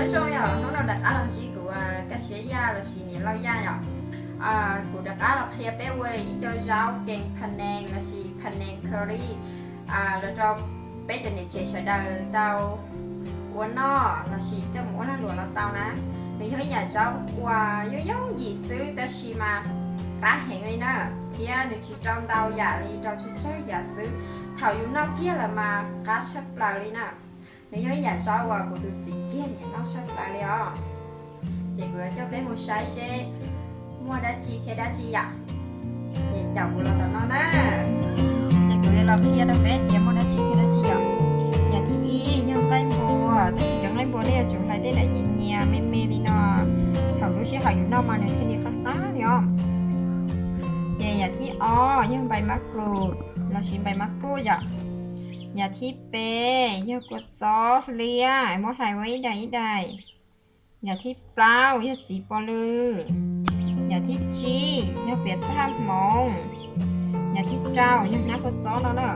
Nyob zoo yom, hnub no rov qab los ntsib kuv Kaj Siab Yaj lossis Niam Lauj Yaj yom. Kuv rov qab los qhia peb ua ib co zaub kees pha nees lossis pha nees curry, los rau peb cov niam tsev sawv daws tau ua noj lossis coj mus ua lag luam los tau na. Nws yog ib yam zaub uas yooj yooj yim xwb tab sis mas qab heev li na, thiab nws tsis rau ntau yam li, rau tsawg tsawg yam xwb. Thaum yus noj kiag lawm mas qab tshaj plaws li na. Nws yog ib yam zaub uas kuv tus txiv kiag nyiam noj tshaj plaws li os. Ces kuv yuav coj peb mus saib seb muaj dab tsi thiab dab tsi yom. Ces caum kuv los tom no na. Ces kuv yuav los qhia rau peb tias muaj dab tsi thiab dab tsi yom. Yam thib ib yog nqaij npua, tab sis cov nqaij npua nej yuav tsum hlais tej daim nyias nyias me me li no, thaum lub sij hawm yus noj mas nws thiaj li qab qab li os. Ces yam thib ob yog npais mab kus lossis npais mab kuj yom. Yam thib peb yog kua txob hliab, muab hlais ua ib daim ib daim. Yam thib plaub yog txiv pos lw. Yam thib tsib yog piam thaj hmoov. Yam thib rau yog hnab kua txob no na.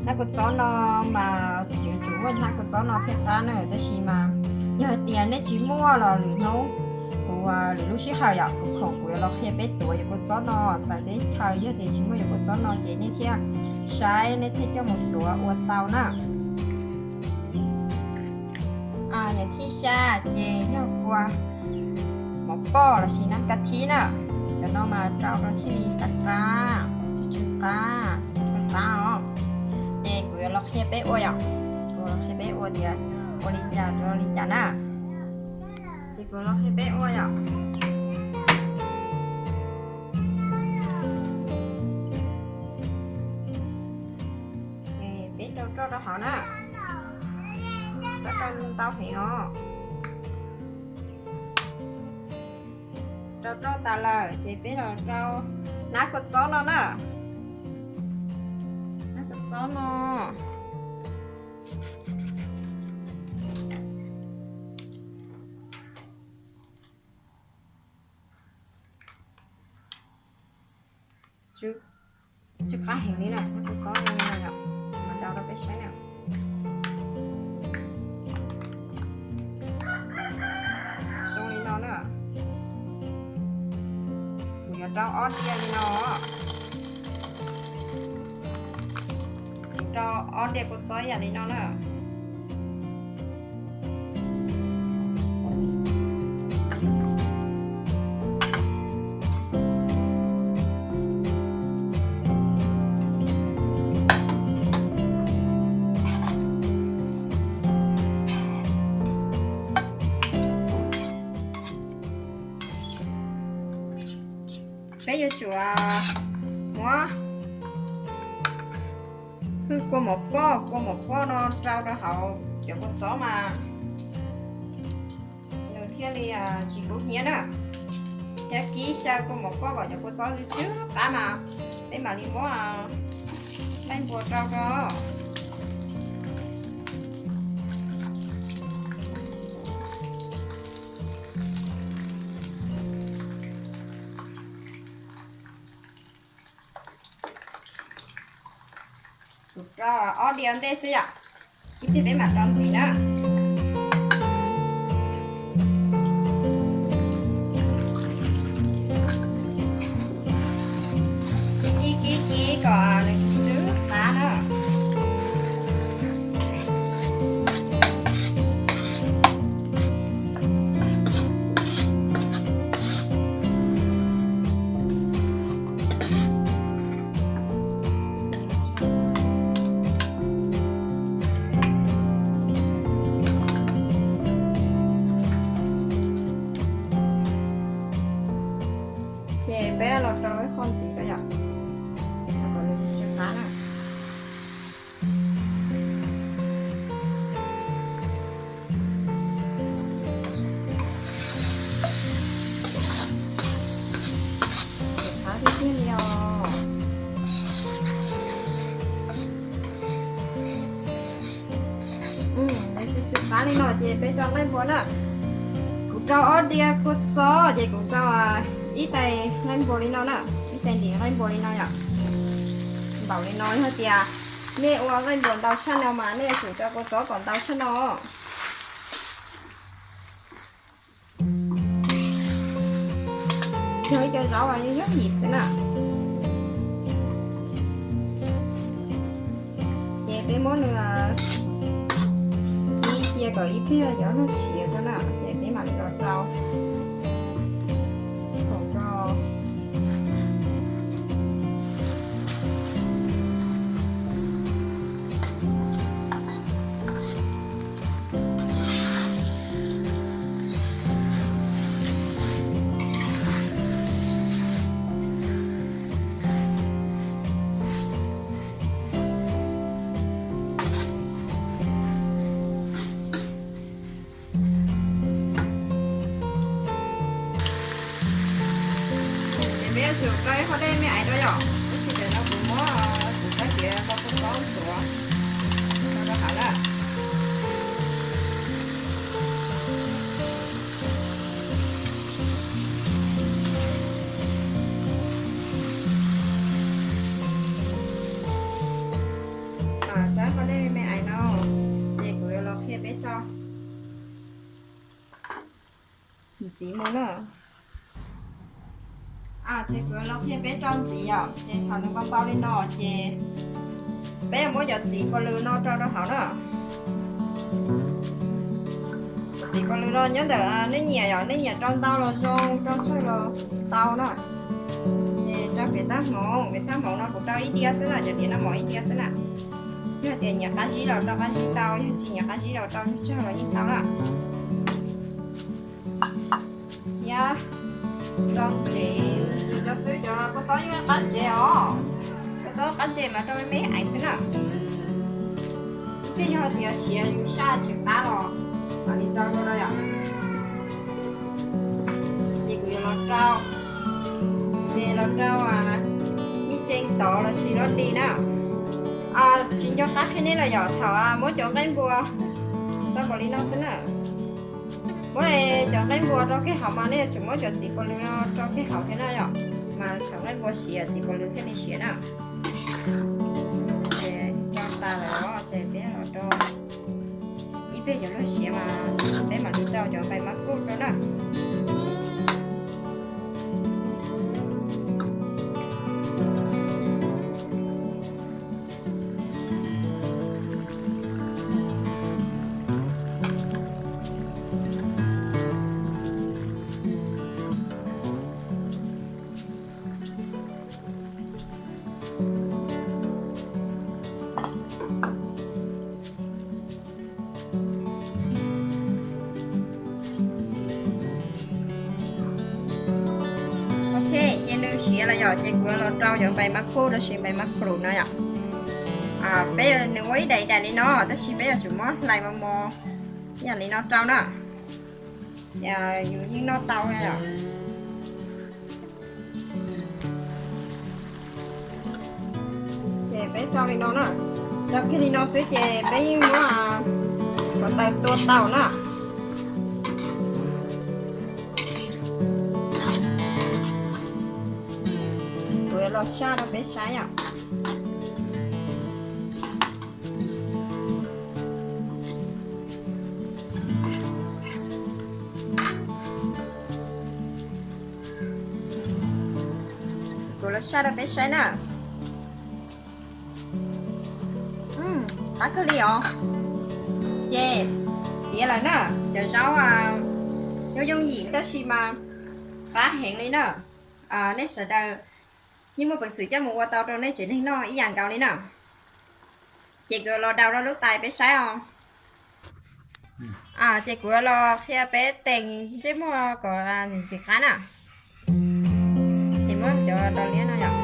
Hnab kua txob no mas yuav tsum muaj hnab kua txob no thiaj qab na, tab sis mas yog hais tias nej tsis muaj los lwm hnub, kuv lwm lub sij hawm yom, kuv khoom kuv yuav los qhia peb tuav yam kua txob no. Txawm teb chaws yog tias tsis muaj yam kua txob no ces nej thiaj saib, nej thiaj coj mus tuav ua tau na. Yam thib xya ces yog kua mov poj lossis nab ka thib na. Cov no mas rau rau thiaj li qab qab, tsw tsw qab, qab qab os. Ces kuv yuav los qhia peb ua yom, kuv los qhia peb ua tias ua li cas rau li cas na. Ces kuv los qhia peb ua yom. Peb rau roj rau hauv na, txhob rau ntau heev os. Rau roj tas lawm ces peb los rau hnab kua txob no na. Hnab kua txob no. Tsw qab heev li na, hnab kua txob no yom, mas rau rau peb saib na. Zoo li no na. Kuv yuav rau ob diav li no. Kuv rau ob diav kua txob yam li no na. Peb yuav tsum muab hwj kua mov poj, kua mov poj no rau rau hauv cov kua txob mas nws thiaj li tsis kub hnyiab na. Thiab kib xyaw kua mov poj kom cov kua txob tsw tsw qab mas peb mam li muab nqaij npua rau rau. Kuv rau ob diav ntej xwb yom, ib pliag peb mam rau ntxiv na. Kib kib kib kom nws tsw tsw qab na. Ces peb los rau ib qho ntxiv ko yom, kom nws tsw qab na. Qab tiag tiag li os. Tsw tsw qab li no ces peb rau nqaij npua na. Kuv rau ob diav kua txob ces kuv rau ib tais nqaij npua li no na, ib tais ntim nqaij npua li no yom. Npaum li no yog tias nej ua nqaij npua ntau tshaj no mas nej yuav tsum rau kua txob kom ntau tshaj no. Peb cov zaub yeej yooj yim xwb na. Ces peb muab nws ib cia kom ib pliag cov no siav rau na, ces peb mam li los rau. Ces peb yuav tsum rau ib qho dej me aiv rau yom, tab sis ntawm no kuv muab kuv kab tiav lau khau paub ntxuav rau rau hauv na. Rau ib qho dej me aiv no, ces kuv yuav los qhia peb rau ntxiv mus na. Ces kuv yuav los qhia peb rau ntxiv yom, ces thaum nws npau npau li no ces peb yuav muab cov txiv pos lws no rau rau hauv na. Txiv pos lws no nyob ntawm nej nyiam yom, nej nyiam rau ntau los zoo, rau tsawg los tau na. Ces rau kev tab hmoov, kev tab hmoov no kuv rau ib diav xwb na, cov diav no mos ib diav xwb na. Yog tias nyiam qab zib los rau qab zib tau, yog tsis nyiam qab zib los rau tsawg tsawg los yeej tau na. Thiab rau ntsev, ntsev rau xwb, cov kua txob yeej qab ntsev os. Kua txob qab ntsev mas rau me me aiv xwb na. Thiab yog tias siav yus saj tsis qab los mam li rau rau yom. Ces kuv yuav los rau, ces los rau me tsees tod los sis loj di na. Tsis nco qab qhia nej los yom, thaum muab cov nqaij npua tau npaum li no xwb na. Muab cov nqaij npua rau kiag hauv mas nej yuav tsum muab cov txiv pos lws no rau kiag hauv thiab na yom, mas cov nqaij npua siav txiv pos lws thiaj li siav na. Ces rau tas lawm ces peb los rau, ib pliag yuav luag siav mas peb mam li rau cov npais mab kuj rau na. Ok, ces nws siav lawm yom, ces kuv los rau cov npais mab kuj los sis npais mab krum no yom. Peb nws ua ib daim ib daim li no, tab sis peb yuav tsum muab hlais mos mos ib yam li no rau na. Yus yeej noj tau yom. Ces peb rau li no na, rau kiag li no xwb ces peb yeej muab ko taw tua tau na. Kuv yuav los saj rau peb saib yom. Kuv los saj rau peb saib na. Qab kawg li os. Ces tiav lawm na, cov zaub yooj yooj yim tab sis mas qab heev li na. Nej sawv daws yeej muaj peev xwm coj mus ua tau rau nej tsev neeg noj ib yam nkaus li na. Ces kuv los daus rau lub tais peb saib os. Ces kuv los qhia peb tees ntsej muag kom ntxim ntxim qab na. Ces muab cov daus liab no yom.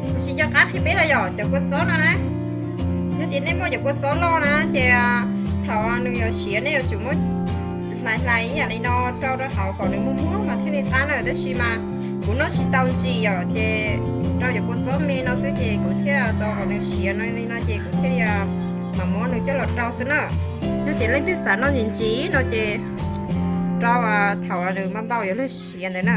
Kuv tsis nco qab qhia peb los yom, cov kua txob no na. Yog tias nej muaj cov kua txob loj na ces thaum nws yuav siav nej yuav tsum muab hlais hlais ib yam li no rau rau hauv kom nws muag muag mas thiaj li qab na, tab sis mas kuv noj tsis tau ntsis yom, ces rau cov kua txob me no xwb ces kuv thiaj tau kom nws siav no li no ces kuv thiaj li mam muab nws coj los rau xwb na. Yog tias leej twg xav noj ntsis ntsis no ces rau thaum nws npau npau yuav luag siav ntawd na.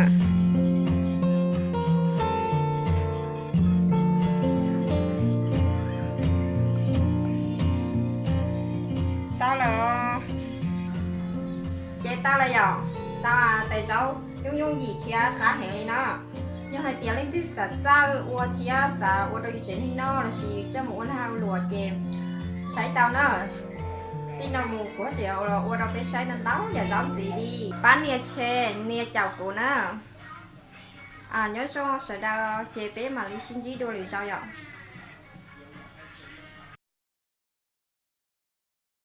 Ces tau lawm yom, tau tais zaub yooj yooj yim thiab qab heev li no. Yog hais tias leej twg xav txawj ua thiab xav ua rau yus tsev neeg noj lossis coj mus ua lag ua luam ces saib tau na. Txij no mus kuv tseem ua rau peb saib ntau ntau yam zaub ntxiv li. Pab nias share nias caum kuv na. Nyob zoo sawv daws ces peb mam li sib ntsib dua lwm zaus yom.